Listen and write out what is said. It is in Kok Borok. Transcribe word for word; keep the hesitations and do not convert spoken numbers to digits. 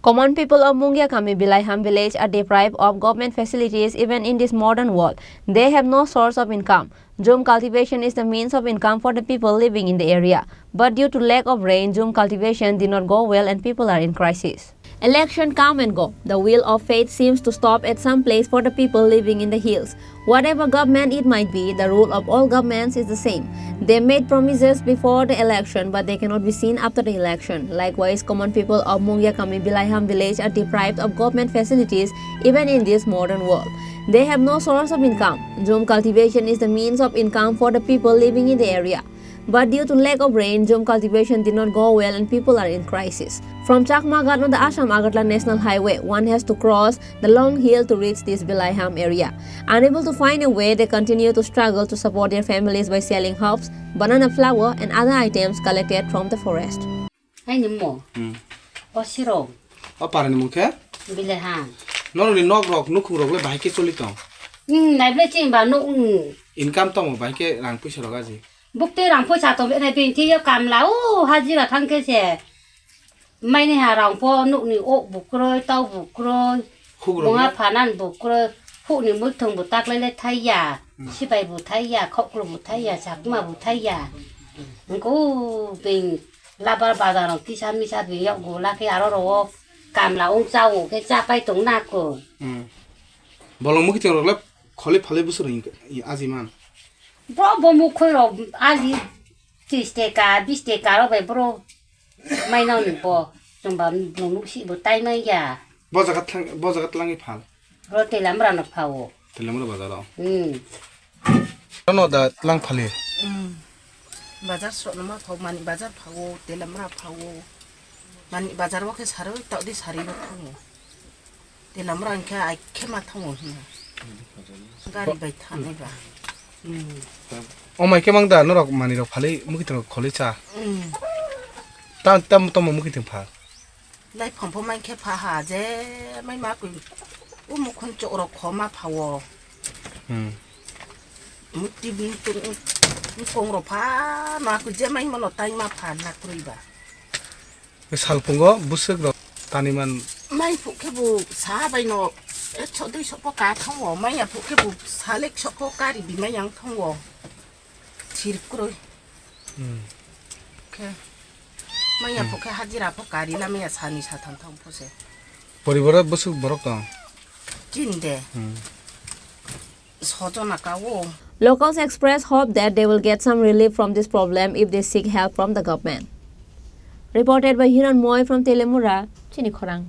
Common people of Mungiakami Bilaiham village are deprived of government facilities even in this modern world. They have no source of income. Jhum cultivation is the means of income for the people living in the area. But due to lack of rain, jhum cultivation did not go well and people are in crisis. Election come and go. The wheel of fate seems to stop at some place for the people living in the hills. Whatever government it might be, the rule of all governments is the same. They made promises before the election, but they cannot be seen after the election. Likewise, common people of Mungiakami Bilaiham village are deprived of government facilities even in this modern world. They have no source of income. Jhum cultivation is the means of income for the people living in the area. But due to lack of rain, jhum cultivation did not go well and people are in crisis. From Chakma Ghat on the Assam Agartala National Highway, one has to cross the long hill to reach this Bilaiham area. Unable to find a way, they continue to struggle to support their families by selling herbs, banana flour, and other items collected from the forest. Hai ni mo. Hmm. O siro. O para ni mung khe? Bilaiham. Norok ni nok rok, nukhung rok le bahai khe choli tong? Hmm, naible chini ba nuk, hmm. Income tamo bahai khe rang puisa rok aji? Bukti rang puisa tong bini bini thio kamla o hajira thang khe se. Maini ha rang po nuk ni ok bukroi, tau bukroi. Huk rok Bunga le? Phanan bukroi. Huk ni muithung bu taklai le thai ya. Hmm. Sipai bu thai ya, khoklo bu thai ya, chakma bu thai ya. Hwnkhe o bini labar bazar rok kisa misa bini yok gula khe aro rok o kamla ong cha o khe cha pai tong na ko. Hmm. Bolong mukhitwng rok le kholi phalwi bwswk rwng aji man? Bro bo mukhoi rok aji tris teka, bis teka rok bai bro. Mai nang ni bo, chwng ba nung nuk si bo tai mai ya. Bo jaga thang, bo jaga twlangwi phal. Bro tela mra no phao. Tela mra bazar o. Hmm. Ano da twlang phali. Hmm. Bazar sro no ma phao, mani bazar phao, tela mra phao. Mani bazar o khe sarwi tao di sarwi no thango. Tela mra hwnkhe ai khe ma thango hino. Gari bai thanai ba. Hmm. O mai khe mang da norok mani rok phali mukhitwng rok kholi cha. Hmm. Ta, tam, tamo mukhitwng pha. Lai phang pho mai khe pha ha je mai ma kui. U mukhun chok rok kho ma phao. Hmm. Muti bini tung, kong rok pha ma kui je mai mano tai ma pha na kroi ba. Salpungo bwswk rok tani man. Mai phuk khe bo sa bai no ekso duiso po ka thango, mai ya phuk khe bo salek so po kari bi mai yang thango. Thir kroi. Hmm. Khe. Mai ya Hmm. phuk khe hajira po kari la mai ya sani sa thang thang po se. Poribaro bwswk borok tong? Chini de. Hmm. Sojona ka o. Locals express hope that they will get some relief from this problem if they seek help from the government. Reported by Hiran Moy from Telemura, Chini Khorang.